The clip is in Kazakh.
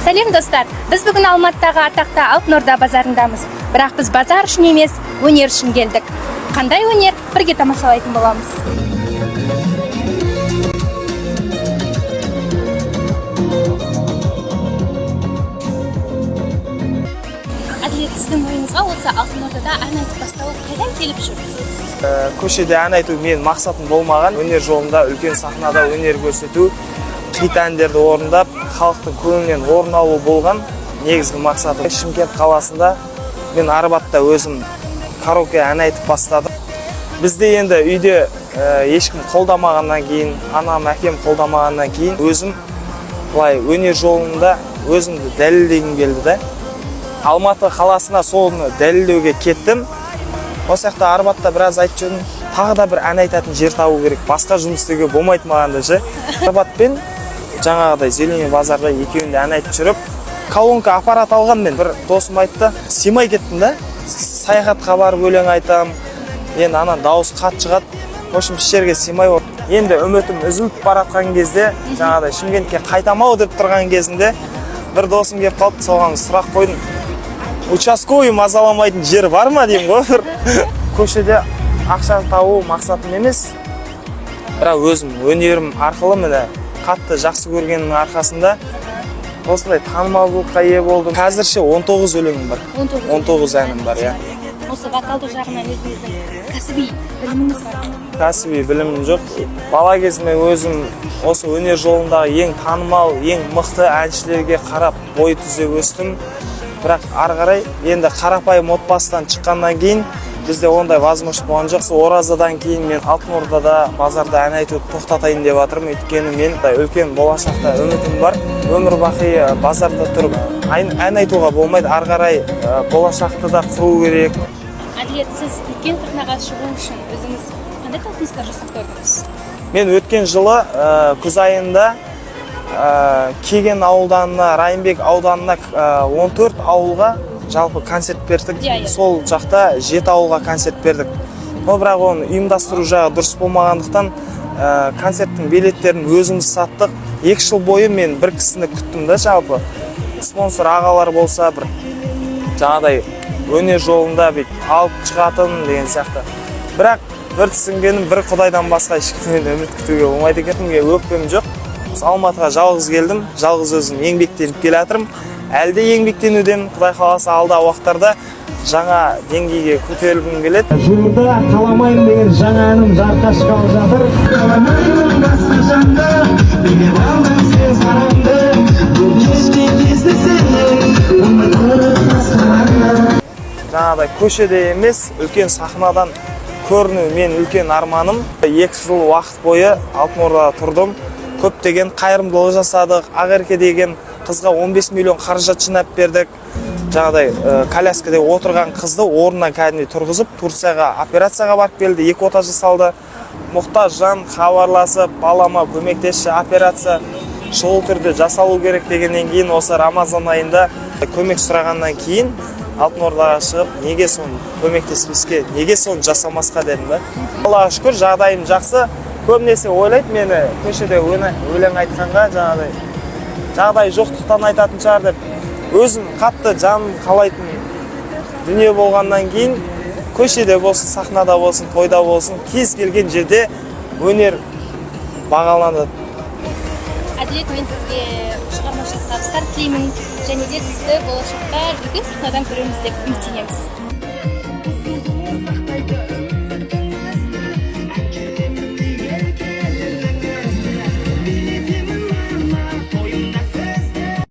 Сәлем, достар! Біз бүгін Алматыдағы атақты Алтын Орда базарындамыз. Бірақ біз базар үшін емес, өнер үшін келдік. Қандай өнер? Бірге тамашалайтын боламыз. Әділет, сіздің ойыңызға осы Алтын Ордада ән айтып бастау қайдан келіп жүр? Көшеде ән айту менің мақсатым болмаған. Өнер жолында үлкен сахнада өнер көрсету, хит әндерді орындап, халықтың көңілінен орын алу болған негізгі мақсатым. Шымкент қаласында мен Арбатта өзім караоке ән айтып бастадым. Бізде енді үйде ешкім қолдамағаннан кейін, анам, әкем қолдамағаннан кейін, өзім былай өнер жолында өзімді дәлелдегім келді да. Алматы қаласына соны дәлелдеуге кеттім. Осы жақта, Арбатта біраз айтып жүрдім. Тағы да бір ән айтатын жер табу керек, басқа жұмыс істеуге болмайды маған да ше. Арбат пен жаңағыдай Зеленый базарда екеуінде ән айтып жүріп, колонка, аппарат алған мен. Бір досым айтты, сыймай кеттім да. Саяхатқа барып өлең айтамын енді, ана дауыс қатты шығады. В общем, еш жерге сыймай, енді үмітім үзіліп бара жатқан кезде, жаңағыдай Шымкентке қайтам ау деп тұрған кезімде бір досым келіп қалды. Соған сұрақ қойдым: «Участковый мазаламайтын жер бар ма?» — деймін ғой. Бір көшеде ақша табу мақсатым емес, бірақ өзім өнерім арқылы, міне, қатты жақсы көргенімнің арқасында осындай танымалдылыққа ие болдым. Қазірше 19 өлеңім бар. 19? 19 әнім бар, иә. Осы вокалдық жағынан өзіңіздің кәсіби біліміңіз бар ма? Кәсіби білімім жоқ. Бала кезімде өзім осы өнер жолындағы ең танымал, ең мықты әншілерге қарап, бой түзеп өстім. Бірақ ары қарай енді қарапайым отбасыдан шыққаннан кейін бізде ондай возможность болған жоқ. Сол оразадан кейін мен Алтын Ордада, базарда ән айтуды тоқтатайын деп жатырмын, өйткені мен үлкен болашақта үмітім бар. Өмір бақи базарда тұрып ән айтуға болмайды, ары қарай болашақты да құру керек. Әділет, сіз үлкен сахнаға шығу үшін өзіңіз қандай талпыныстар жасап көрдіңіз? Мен өткен жылы күз айында Кеген ауданына, Райымбек ауданына, 14 ауылға жалпы концерт бердік. Иә, иә. Сол жақта жеті ауылға концерт бердік. Но бірақ оны ұйымдастыру жағы дұрыс болмағандықтан, концерттің билеттерін өзіміз саттық. 2 жыл бойы мен бір кісіні күттім да, жалпы спонсор ағалар болса, бір жаңағыдай өнер жолында бүйтіп алып шығатын деген сияқты. Бірақ бір түсінгенім, бір құдайдан басқа ешкімнен үміт күтуге болмайды екен. Ешкімге өкпем жоқ. Осы Алматыға жалғыз келдім, жалғыз өзім еңбектеніп келе жатырмын, әлі де еңбектенудемін. Құдай қаласа, алдағы уақыттарда жаңа деңгейге көтерілгім келеді. Жуырда «Қаламаймын» деген жаңа әнім жарыққа шыққалы жатыр. Қаламаймын басқа жанды, билеп алдың сен санамды. Бұл кешке кездесейік, ұмытып басқаларды. Жаңағыдай көшеде емес, үлкен сахнадан көріну мен үлкен арманым. 2 жыл уақыт бойы Алтын Ордада тұрдым, көптеген қайырымдылық жасадық. Ақерке деген қызға 15 миллион қаражат жинап бердік. Жаңағыдай коляскада отырған қызды орнынан кәдімгідей тұрғызып, Турцияға операцияға барып келді, екі ота жасалды. Мұқтаж жан хабарласып, «Балама көмектесші, операция шұғыл түрде жасалу керек» дегеннен кейін, осы Рамазан айында көмек сұрағаннан кейін, Алтын Ордаға шығып, неге соны көмектеспеске, неге соны жасамасқа дедім да. Аллаға шүкір, жағдайым жақсы. Көбінесе ойлайды мені көшеде өлең айтқанға жаңағыдай жағдайы жоқтықтан айтатын шығар деп. Өзім қатты жаным қалайтын дүние болғаннан кейін, көшеде болсын, сахнада болсын, тойда болсын, кез келген жерде өнер бағаланады. Әділет, мен сізге шығармашылық табыстар тілеймін және де сізді болашақта үлкен сахнадан көреміз деп үміттенеміз.